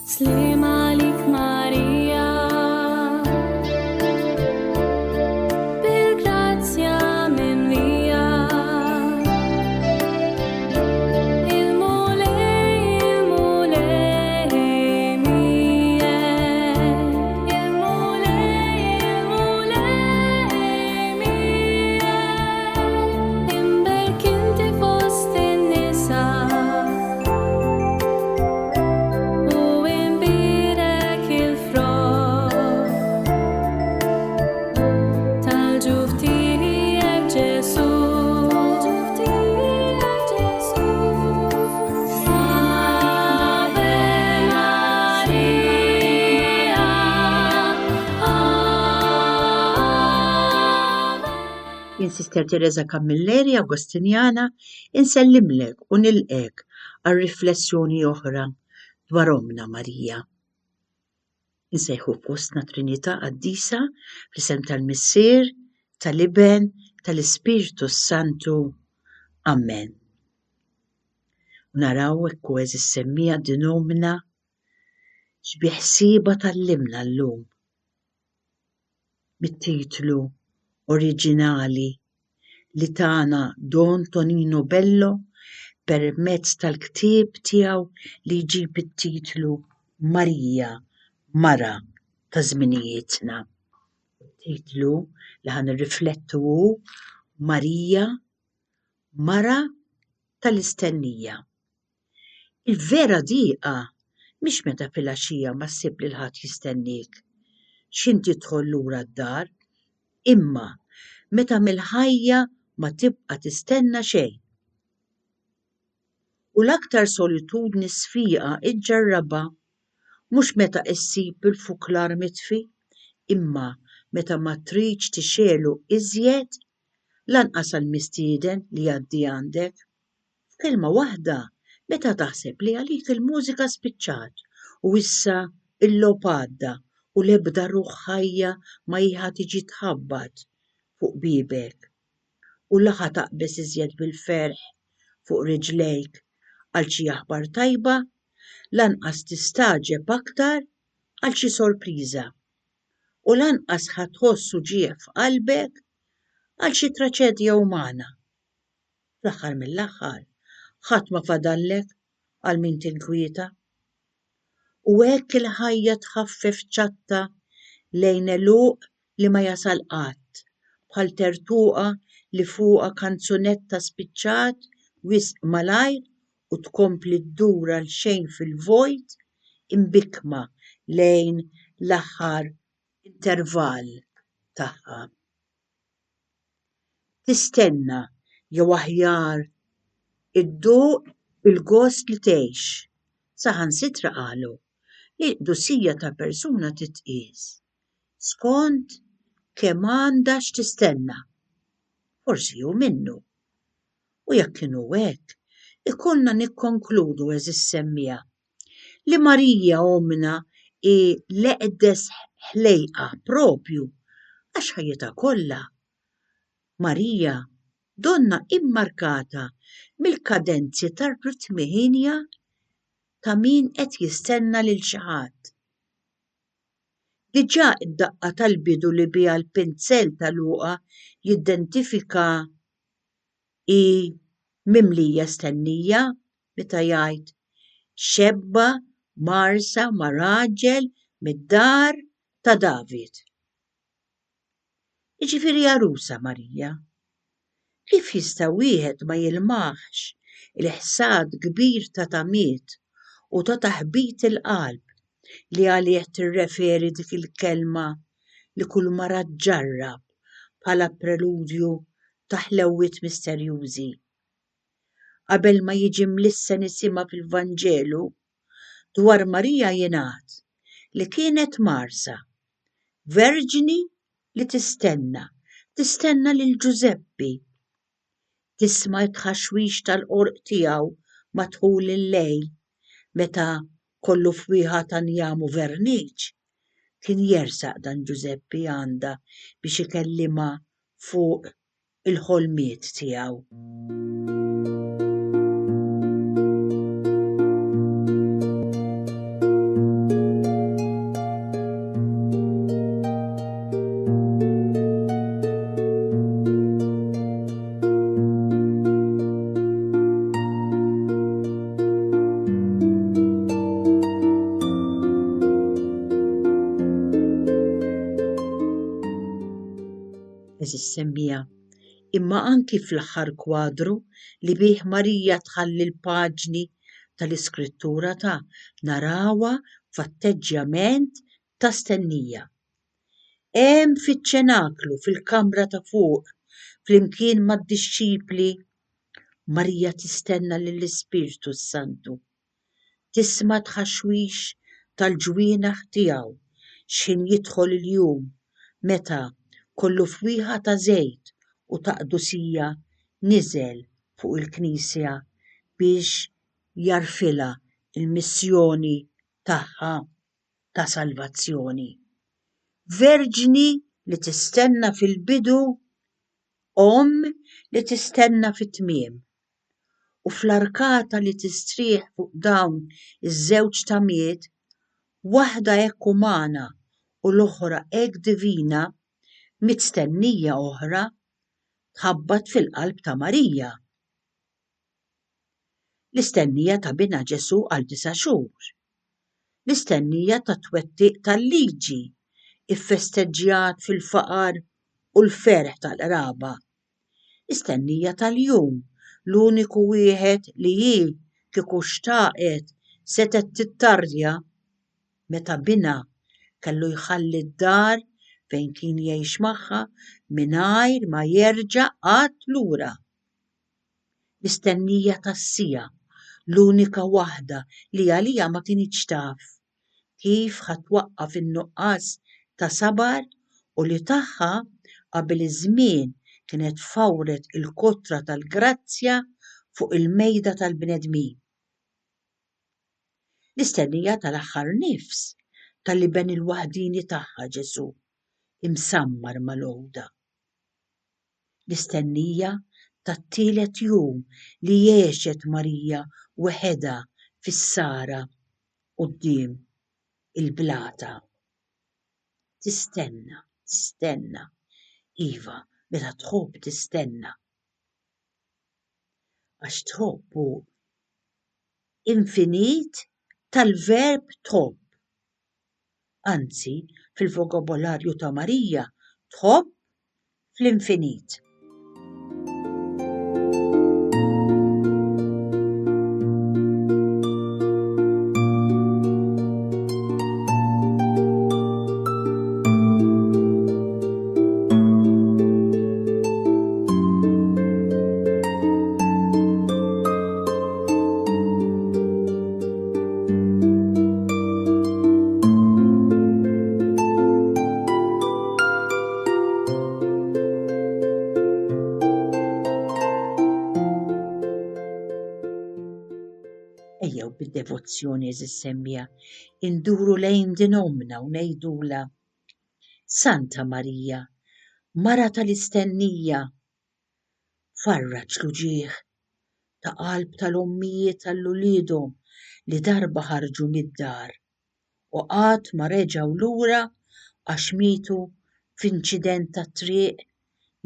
Sliem għalik Marija, bil-grazzja mimlija. Il-Mulej, il-Mulej miegħek. Il-Mulej, il-Mulej miegħek. Imberk inti fost in-nisa. U imbierek il-frott tal-ġuf tiegħek Ġesù. Ave Maria, Ave. Jien Sister Teresa Camilleri Agostinjana insellimlek u nilqek għal riflessjoni oħra dwar Ommna Marija. Insejħu f'fostna Trinità Qaddisa fl-isem tal-Missier, tal-Iben, tal-Ispirtu s-Santu. Amen. U naraw hekk u għeżież semmiegħa din Ommna x'bi ħsiebha tgħallimna llum. Mit-titlu oriġinali li tana Don Tonino Bello permezz tal-ktieb tiegħu li jġib it-titlu Marija, Mara ta' Żminijietna. U t-titlu li ħa nirriflettu hu Marija, Mara tal-Istennija. Il-vera dieqa mhix meta filgħaxija ma ssib lil ħadd jistenniek x'ħin tidħol lura d-dar, imma meta mill-ħajja ma tibqa' tistenna xejn. U l-aktar solitudni sfiqa ġġarrabha mhux meta issib il-fuklar mitfi, imma meta ma tridx tixegħlu iżjed lanqas għall-mistieden li jgħaddi għandek. F'kelma waħda, meta taħseb li għalik il-mużika spiċċat u issa l-logħob għadda u l-ebda ruħ ħajja ma hi ħa tiġi tħabbat fuq biebek u la ħa taqbeż iżjed bil-ferħ fuq riġlejk għal xi aħbar tajba, lanqas tistagħġeb aktar għal xi sorpriża u lanqas ħa tħoss uġigħ f'qalbek għal xi traċedja umana. Fl-aħħar mill-aħħar, ħadd ma fadallek għal min tinkwieta. U hekk il-ħajja tħaffef ċatta lejn għeluq li ma jasal qatt, bħal tertuqa li fuqha kanzunetta spiċċat wisq malajr u tkompli ddur għalxejn fil-vojt imbikkma lejn l-aħħar intervall tagħha. Tistenna, jew aħjar idduq il-gost li tgħix. Saħansitra qalu li l-qdusija ta' persuna titqies skont kemm għandha x'tistenna. Forsi hu minnu. U jekk inhu hekk, ikollna nikkonkludu għeżież semmiegħa li Marija ommna hi l-eqdes ħlejqa proprju għax ħajjitha kollha Marija donnha immarkata mill-kadenzi tar-ritmi hienja ta' min qed jistenna lil xi ħadd. Diġà id-daqqa tal-bidu li biha l-pinzell ta' Luqa jiddentifika hi mimlija stennija meta jgħid xebba mgħarrsa ma' raġel mid-dar ta' David. Jiġifieri għarusa Marija. Kif jista' wieħed ma jilmaħx il-ħsad kbir ta' tamiet u ta' taħbit il-qalb li għalih tirreferi dik il-kelma li kull mara ġġarrab bħala preludju ta' ħlewwiet misterjużi? Qabel ma jiġi mlissen isimha fil-Vanġelu, dwar Marija jingħad li kienet mgħarrsa, verġni li tistenna, tistenna lil Ġużeppi. Tisma' t-tħaxwix tal-qorq tiegħu ma' dħul il-lejl meta, kollu fwieħa ta' njam u verniċ, kien jersaq dan Ġużeppi għandha biex ikellimha fuq il-ħolmiet tiegħu. għeżież semmiegħa, imma anki fl-aħħar kwadru li bih Marija tħalli l-paġni tal-Iskrittura ta' narawha f'atteġġjament ta' stennija. Hemm fiċ-ċenaklu fil-kamra ta' fuq, flimkien mad-dixxipli, Marija tistenna lill-Ispirtu s-Santu. Tisma' t-tħaxwix tal-ġwienaħ tiegħu x'ħin jidħol il-jum meta, kollu fwieħa ta' żejt u ta' qdusija, niżel fuq il-Knisja biex jagħrfilha l-missjoni tagħha ta' salvazzjoni. Verġni li tistenna fil-bidu, Omm li tistenna fit-tmiem. U fl-arkata li tistrieħ fuq dawn iż-żewġ tamiet, waħda hekk umana u l-oħra hekk divina, mitstennija oħra tħabbat fil-qalb ta' Marija. L-istennija ta' binha Ġesù għal disa' xhur. L-istennija tat-twettiq tal-liġi, iffesteġġjat fil-faqar u l-ferħ tal-qraba. L-istennija tal-jum, l-uniku wieħed li hi kieku xtaqet setgħet tittardja, meta binha kellu jħalli d-dar fejn kien jgħix magħha mingħajr ma jerġa' qatt lura. L-istennija tas-siegħa, l-unika waħda li għaliha ma kinitx taf kif ħa twaqqaf in-nuqqas ta' sabar u li tagħha qabel iż-żmien kienet fawret il-kotra tal-grazzja fuq il-mejda tal-bnedmin. L-istennija tal-aħħar nifs tal-Iben il-waħdieni tagħha Ġesù, imsammar mal-għuda. L-istennija tat-tielet jum li għexet Marija weħedha fis-sara quddiem il-blata. Tistenna, tistenna, iva, meta tħobb tistenna. Għax tħobb hu infinit tal-verb tħobb. Anzi, fil-vokabolarju ta' Marija, tħobb fl-infinit. Ejjew bid-devozzjoni eżis semmija induru lejn din ommna u ngħidulha Santa Marija, mara tal-istennija, farraġ l-uġigħ ta' qalb tal-ommijiet għal uliedhom li darba ħarġu mid-dar u qatt ma reġgħu lura għax mietu f'inċident tat-triq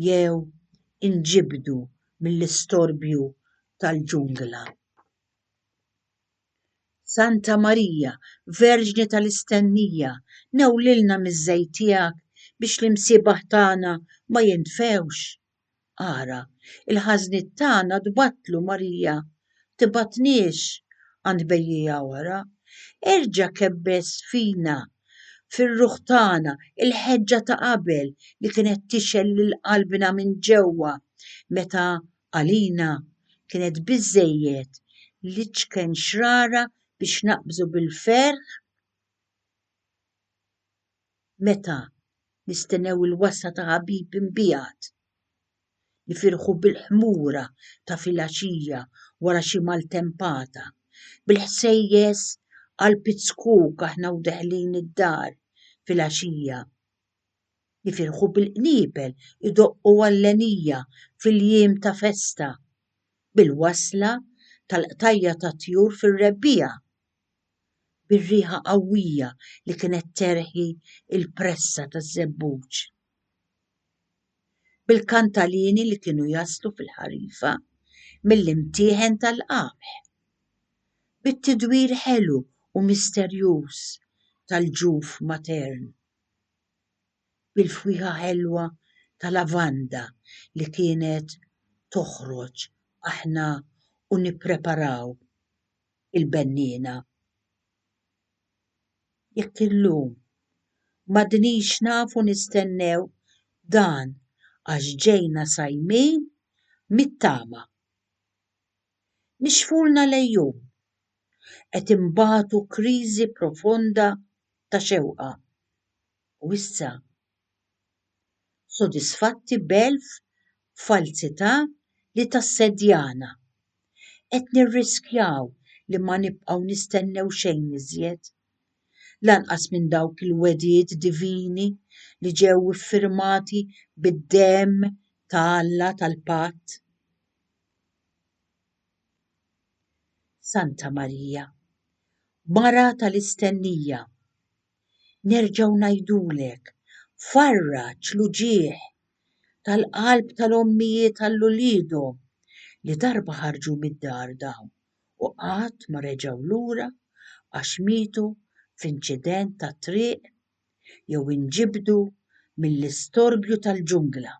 jew inġibdu mill-istorbju tal-ġungla. Santa Marija, Verġni tal-Istennija, newlilna miż-żejt tiegħek biex l-imsiebaħ tagħna ma jintfewx. Ara, il-ħażniet tagħna tbattlu, Marija, tibgħatniex għand bejjiegħa oħra. Erġa' kebbes fina, fir-ruħ tagħna, il-ħeġġa ta' qabel li kienet tixgħel lil qalbna minn ġewwa meta Għalina kienet biżżejjed l-iċken xrara biex naqbżu bil-ferħ meta nistennew il-wasla ta' ħabib imbiegħed, nifirħu bil-ħmura ta' filgħaxija wara xi maltempata, bil-ħsejjes għall-pizzkuk aħna u deħlin id-dar filgħaxija. Nifirħu bil-qniepel idoqqu għall-għenija fil-jiem ta' festa, bil-wasla tal-qtajja' tat-tjur fir-rebbiegħa, bir-riħa qawwija li kienet terħi l-pressa taż-żebbuġ, bil-kantalieni li kienu jaslu fil-ħarifa mill-imtieħen tal-qamħ, bit-tidwir ħelu u misterjuż tal-ġuf matern. bil-fwieħa ħelwa ta' lavanda li kienet toħroġ aħna u nippreparaw il-benniena. Jekk illum m'għadnix nafu nistennew dan għax ġejna sajmin mit-tama. Nixfulna l-għejun. Qed inbatu kriżi profonda ta' xewqa. U issa sodisfatti b'elf falzità li tassedjana. Qed nirriskjaw li ma nibqgħu nistennew xejn iżjed. Lanqas minn dawk il-wegħdiet divini li ġew iffirmati bid-demm ta' Alla tal-Patt. Santa Marija, Mara tal-istennija, Nerġgħu ngħidulek, farraġ l-uġigħ tal-qalb tal-ommijiet għal uliedhom li darba ħarġu mid-dar dawn u qatt ma reġgħu lura għax mietu f'inċident tat-triq jew inġibdu mill-istorbju tal-ġungla.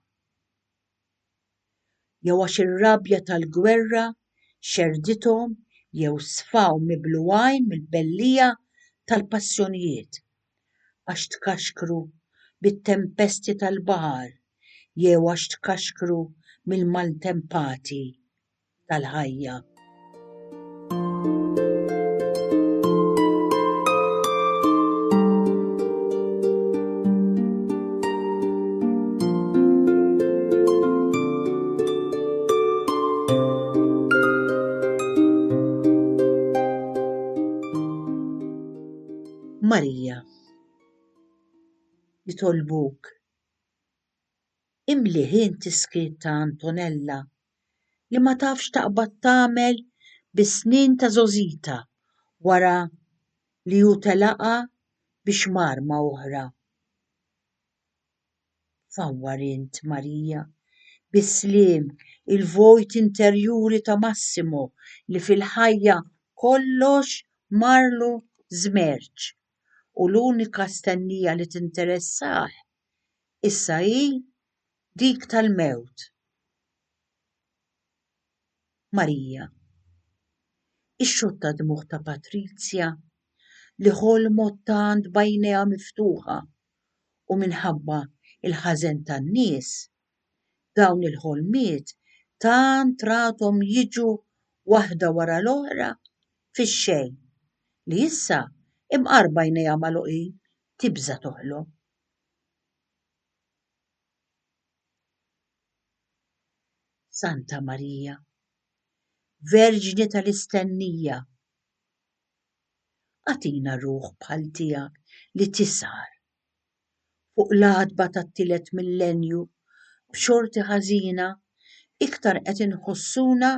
Jew għax ir-rabja tal-gwerra xerrdithom jew sfaw miblugħin mill-belliegħa tal-passjonijiet, għax tkaxkru bit-tempesti tal-baħar jew għax tkaxkru mill-maltempati tal-ħajja. Marija, nitolbuk Imli int is-skiet ta' Antonella li ma tafx taqbad tagħmel bis-snin ta' żgħożitha wara li hu telaqha biex mar ma' oħra. Fawwar int, Marija, bis-sliem il-vojt interjuri ta' Massimo li fil-ħajja kollox marlu żmerċ u l-unika stennija li tinteressah issa hi dik tal-mewt. Marija. Ix-xotta dmugħ ta' Patrizja li ħolmot tant b'għajnejha miftuħa u minħabba l-ħażen tan-nies, dawn il-ħolmiet tant rathom jiġu waħda wara l-oħra fix-xejn li issa imqar b'għajnejha magħluqin tibża' toħlom. Santa Marija, Verġni tal-istennija, agħtina ruħ bħal tiegħek li tisgħar fuq l-għatba tat-tielet millenju b'xorti ħażina iktar qed inħossuna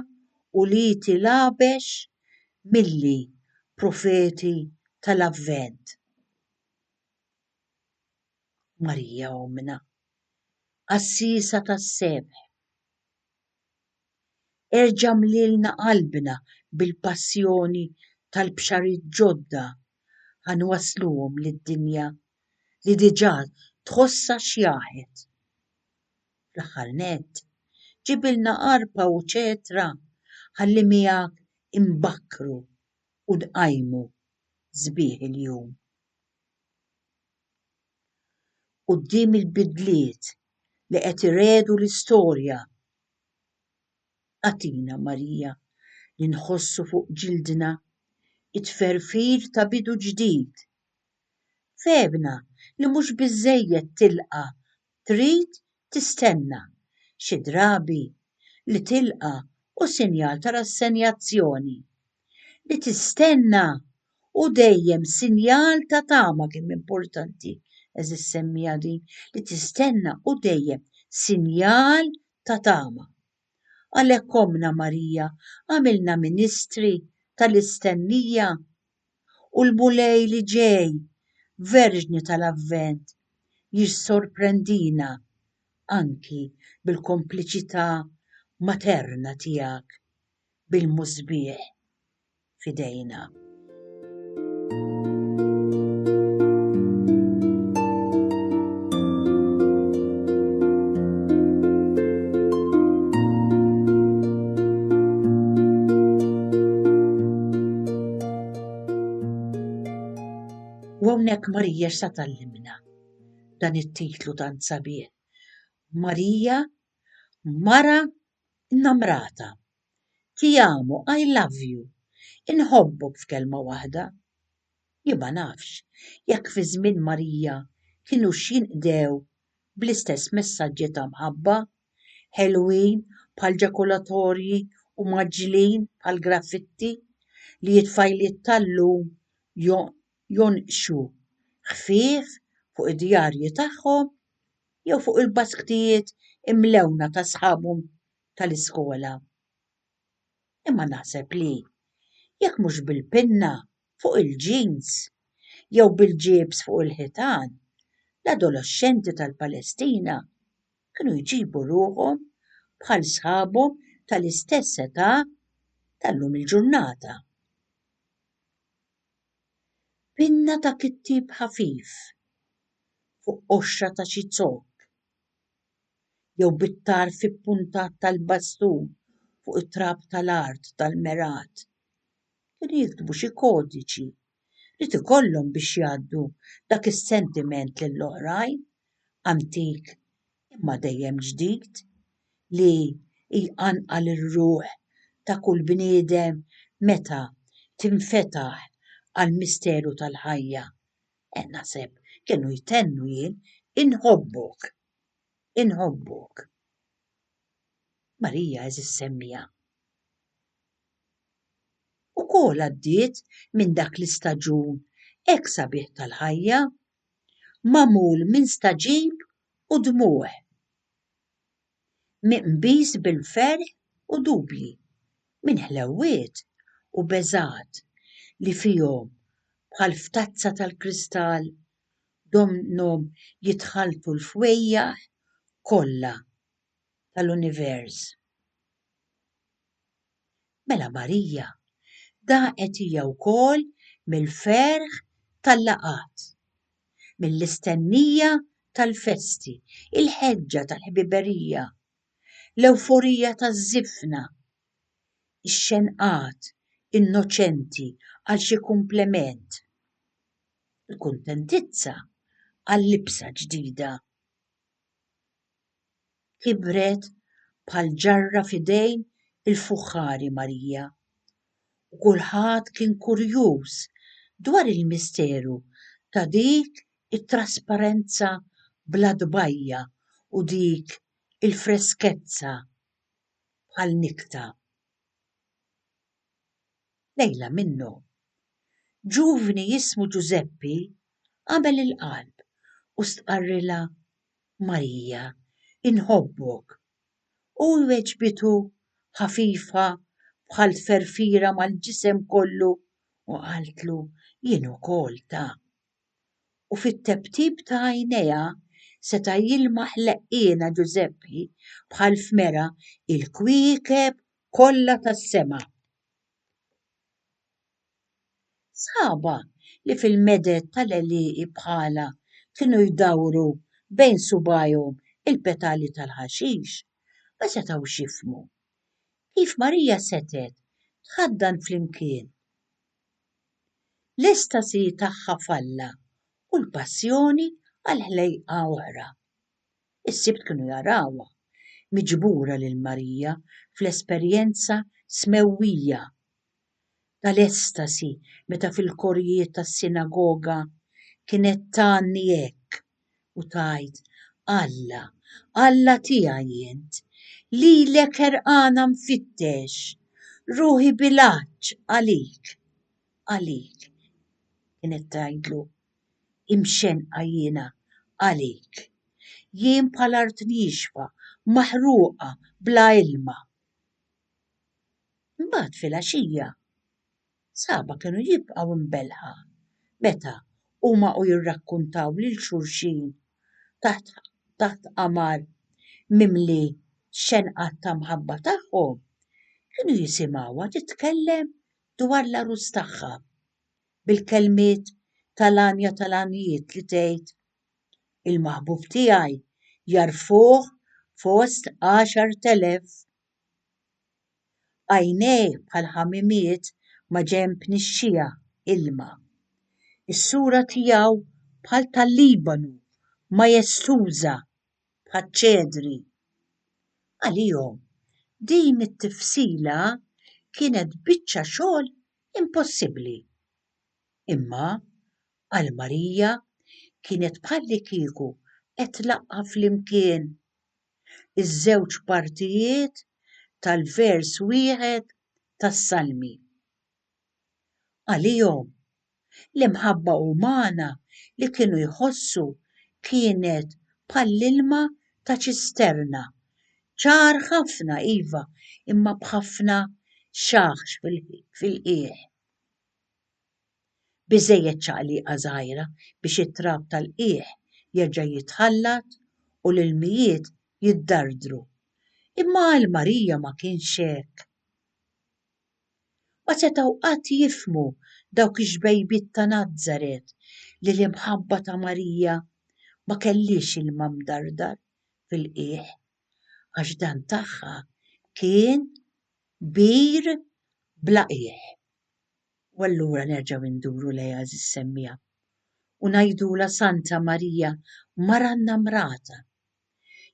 ulied il-għabex milli profeti tal-Avvent. Marija Ommna, qassiesa tas-sebħ, erġa' mlielna qalbna bil-passjoni tal-bxariet ġodda ħa nwassluhom lid-dinja li diġà tħossha xjaħet. Fl-aħħar nett, ġibilna arpa u ċetra ħalli miegħek inbakkru u nqajmu sbieħ il-jum. Quddiem il-bidliet li qed iregħdu l-istorja, agħtina, Marija, li nħossu fuq ġildna t-tferfir ta' bidu ġdid. Fehmna li mhux biżżejjed tilqa' trid tistenna, xi drabi li tilqa' hu sinjal ta' rassenjazzjoni. Li tistenna hu dejjem sinjal ta' tama kemm importanti għeżież semmiha din, li tistenna hu dejjem sinjal ta' tama. Għalhekk Ommna Marija għamilna ministri tal-istennija u l-Mulej li ġej, Verġni tal-Avvent, jissorprendina anki bil-kompliċità materna tiegħek bil-musbieħ f'idejna. U hawnhekk Marija x'sa tgħallimna dan it-titlu tant sabiħ. Marija, mara nnamrata. Ti amo, I love you. Inħobbok f'kelma waħda. Jien ma nafx jekk fi żmien Marija kinux jinqdew bl-istess messaġġi ta' mħabba, ħelwin bħal ġakulatorji u mgħaġġlin bħal graffitti li t-tfajliet tal-lum jonqxu ħfief fuq id-djarji tagħhom jew fuq il-basktijiet imlewna ta' sħabhom tal-iskola. Imma naħseb li, jekk mhux bil-pinna fuq il-jeans jew bil-ġibs fuq il-ħitan, l-adoloxxenti tal-Palestina kienu jġibu ruħhom bħal sħabhom tal-istess età tal-lum il-ġurnata. Pinna ta' kittieb ħafif fuq qoxra ta' xi zokk jew bit-tarf ippuntat tal-bastun fuq it-trab tal-art tal-mergħat. Kienu jiktbu xi kodiċi. Ried ikollhom biex jgħaddu dak is-sentiment lill-oħrajn, antik imma dejjem ġdid, li jqanqal ir-ruħ ta' kull bniedem meta tinfetaħ għall-misteru tal-ħajja. Eh naħseb kienu jtennu jien inħobbok, inħobbok. Marija għeżież semmiegħa. Ukoll għaddiet minn dak l-istaġun hekk sabiħ tal-ħajja, magħmul minn stagħġib u dmugħ, minqbiż bil-ferħ u dubji, minn ħlewwiet u beżgħat li fihom bħal f'tazza tal-kristall donnhom jitħalltu l-fwejjaħ kollha tal-univers. Mela Marija daqet hija wkoll mill-ferħ tal-laqgħat, mill-istennija tal-festi, il-ħeġġa tal-ħbiberija, l-ewforija taż-żifna, ix-xenqat innoċenti għal xi kumplement, il-kuntentizza għal libsa ġdida. Kibret bħal ġarra f'idejn il-fuħħari Marija, u kulħadd kien kurjuż dwar il-misteru ta' dik it-trasparenza bla tbajja' u dik il-freskezza bħal nikta. Lejla minnhom, ġuvni jismu Ġużeppi għamel il-qalb u stqarrilha Marija, inħobbok. U hi weġbitu ħafifa bħal tferfira mal-ġisem kollu u qaltlu, Jien ukoll ta. U fit-teptip ta' għajnejha seta' jilmaħ leqqiena Ġużeppi bħal f'mera il-kwiekeb kollha tas-sema. Sħabha li fil-meded tal-għelieqi bħalha kienu jdawru bejn subgħajhom il-petali tal-ħaxix, ma setgħux jifhmu kif Marija setgħet tħaddan flimkien l-estasi tagħha f'Alla u l-passjoni għal ħlejqa oħra. Is-Sibt kienu jarawha miġbura lil Marija fl-esperjenza smewwija tal-estasi meta fil-korijiet tas-sinagoga kienet tgħanni hekk u tgħid, Alla, Alla tiegħi int, lilek ħerqana nfittex, ruħi bil-għatx għalik, għalik, kienet tgħidlu, imxennqa jiena għalik. Jien bħal art niexfa, maħruqa, bla ilma. Imbagħad filgħaxija, sħabha kienu jibqgħu mbellħa meta huma u jirrakkuntaw lil xulxin taħt taħt qamar mimli xenqat ta' mħabba tagħhom, kienu jisimgħuha titkellem dwar l-għarus tagħha bil-kelmiet tal-għanja tal-għanjiet li tgħid, Il-maħbub tiegħi jagħrfuh fost 10,000. Għajnejh bħal ħamimiet maġenb nixxiegħa ilma. Is-sura tiegħu bħal tal-Libanu, majestuża bħaċ-ċedri. Għalihom, din it-tifsila kienet biċċa xogħol impossibbli. Imma għal Marija kienet bħallikieku qed tlaqqa' flimkien iż-żewġ partijiet tal-vers wieħed tas-Salmi. Għalihom, l-imħabba umana li kienu jħossu kienet bħall-ilma ta' ċisterna, ċar ħafna iva, imma b'ħafna xaħx fil-qiegħ. Biżżejjed ċaqliqa żgħira biex it-trab tal-qiegħ jerġa' jitħallat u l-ilmijiet jiddardru. Imma għal Marija ma kienx hekk. Ma setgħu qatt jifhmu dawk ix-xbejbiet ta' Nazaret li l-imħabba ta' Marija ma kellhiex ilma mdardar fil-qiegħ, għax dan tagħha kien bir bla qiegħ. U allura nerġgħu nduru lejha għeżież semmiegħa u ngħidulha Santa Marija mara nnamrata.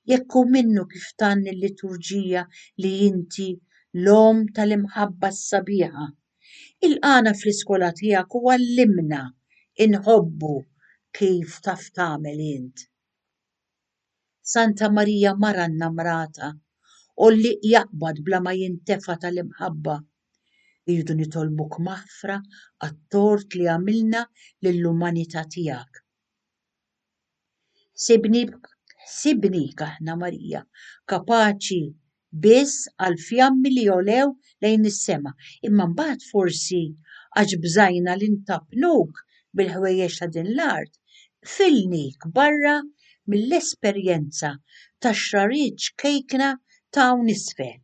Jekk hu minnu kif tgħanni l-liturġija li inti l-omm tal-imħabba s-sabiħa, ilqagħna fl-iskola tiegħek u għallimna nħobbu kif taf tagħmel int. Santa Marija mara nnamrata, għollieq jaqbad bla ma jintefa' tal-imħabba. Irridu nitolbuk maħfra għat-tort li għamilna lill-umanità tiegħek. Ħsibnik aħna Marija, kapaċi biss għall-fjammi li jogħlew lejn is-sema, imma mbagħad forsi għax bżajna li ntappnuk bil-ħwejjeġ ta' din l-art, qfilnik barra mill-esperjenza ta' xrariet ċkejkna ta' hawn isfel.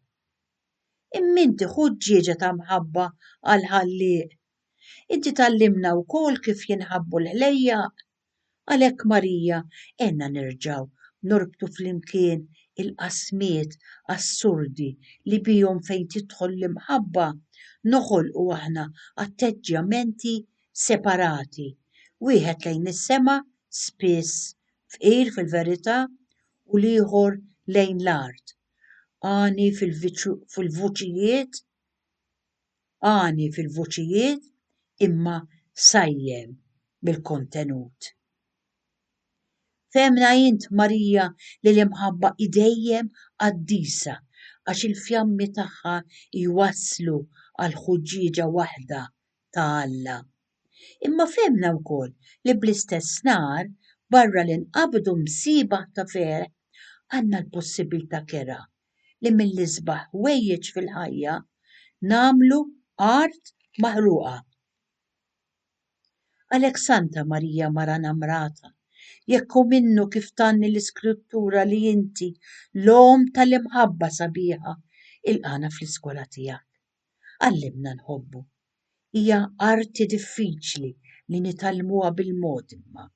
Imma inti ħuġġieġa ta' mħabba għall-Ħallieq. Inti tgħallimna wkoll kif jinħabbu l-ħlejjaq. Għalhekk Marija, għenna nerġgħu norbtu flimkien il-qasmiet assurdi li bihom fejn tidħol l-imħabba noħolqu aħna atteġġjamenti separati, wieħed lejn is-sema, spiss fqir fil-verità, u l-ieħor lejn l-art, għani fil-vuċijiet għani fil-vuċijiet imma sajjem mill-kontenut. Fehmna int, Marija, li l-imħabba hi dejjem qaddisa għax il-fjammi tagħha jwasslu għal ħuġġieġa waħda ta' Alla. Imma fehmna wkoll li bl-istess nar, barra li nqabbdu msiebaħ ta' ferħ, għandna l-possibilità kerha li mill-isbaħ ħwejjeġ fil-ħajja nagħmlu art maħruqa. Għalhekk Santa Marija Mara Namrata, jekk hu minnu kif tgħanni l-Iskrittura li inti l-Omm tal-imħabba sabiħa, ilqagħna fl-iskola tiegħek. Għallimna nħobbu. Hija arti diffiċli li nitgħallmuha bil-mod imma.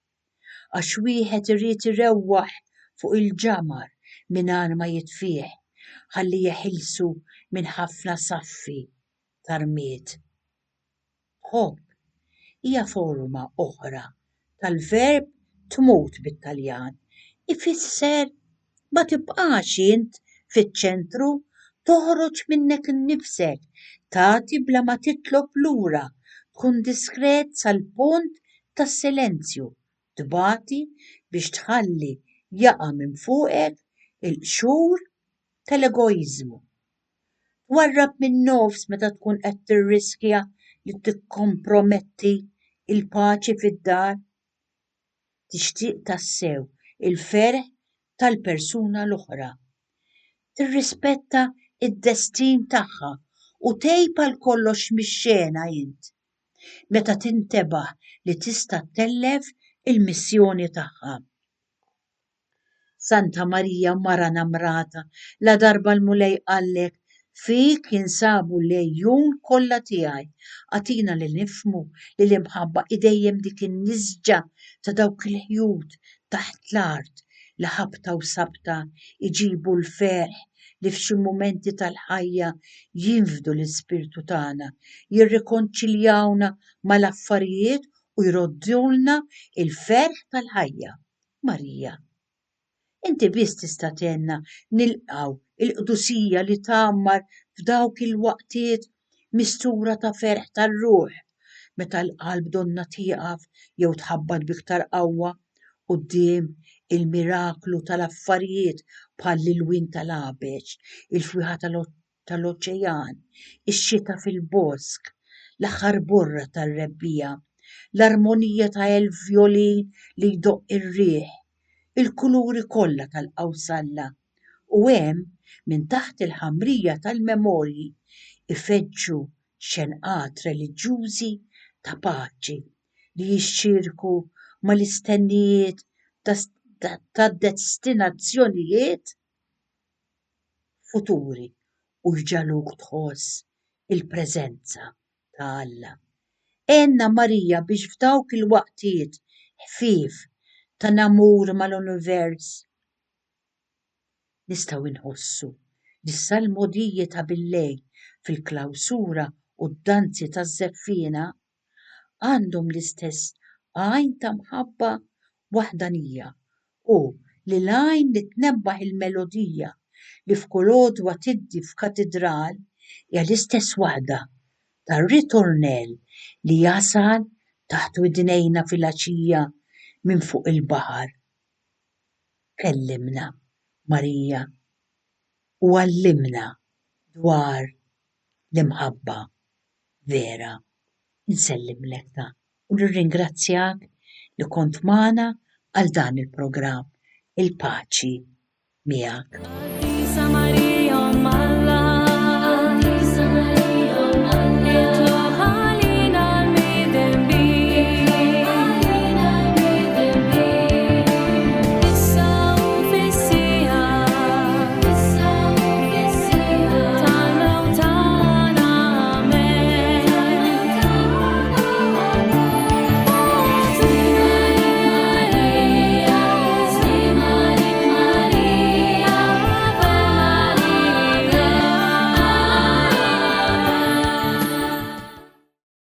Għax wieħed irid irewwaħ fuq il-ġamar mingħajr ma jitfih ħalli jeħilsu minn ħafna saffi ta' rmied. Tħobb hija forma oħra tal-verb tmut bit-Taljan. Ifisser ma tibqax int fiċ-ċentru, toħroġ minnek innifsek, tagħti bla ma titlob lura, tkun diskret sal-punt tas-silenzju, tbati biex tħalli jaqa' minn fuqek il-qxur tal-egoiżmu. Twarrab min-nofs meta tkun qed tirriskja li tikkomprometti l-paċi fid-dar. Tixtieq tassew il-ferħ tal-persuna l-oħra. Tirrispetta d-destin tagħha u tgħib għal kollox mix-xena int meta tintebaħ li tista' ttellef il-missjoni tagħha. Santa Marija Mara Namrata, ladarba l-Mulej qallek, Fik jinsabu l-għejun kollha tiegħi, agħtina li nifhmu li l-imħabba hi dejjem dik in-nisġa ta' dawk il-ħjut taħt l-art li ħabta u sabta jġibu l-ferħ li f'xi mumenti tal-ħajja jinfdu l-ispirtu tagħna, jirrikonċiljawna mal-affarijiet. u jroddulna l-ferħ tal-ħajja. Marija, inti biss tista' tgħinna nilqgħu l-qdusija li tgħammar f'dawk il-waqtiet mistura ta' ferħ tar-ruħ, meta l-qalb donnha tieqaf jew tħabbat b'iktar qawwa quddiem il-miraklu tal-affarijiet bħall-ilwien tal-għabeġ, il-fwieħa tal-oċean, ix-xita fil-bosk, l-aħħar borra tar-rebbiegħa, l-armonija ta' elf vjolin li jdoqq ir-riħ, il-kuluri kollha tal-qawsalla, u hemm, minn taħt il-ħamrija tal-memorji, ifeġġu xenqat reliġjużi ta' paċi li jixxierku mal-istennijiet ta' destinazzjonijiet futuri u jġagħluk tħoss il-preżenza ta' Alla. Għinna Marija biex f'dawk il-waqtiet ħfief ta' namur mal-univers nistgħu nħossu li s-salmodiji ta' billejl fil-klawsura u d-danzi taż-żeffiena għandhom l-istess għajn ta' mħabba waħdanija u li l-għajn li tnebbaħ il-melodija li f'kull għodwa tiddi f'katidral hija l-istess waħda tar-ritornell li jasal taħt widnejna filgħaxija minn fuq il-baħar. Kellimna, Marija, u għallimna dwar l-imħabba vera. Insellimlek ta u nirringrazzjak li kont magħna għal dan il-programm. Il-paċi miegħek.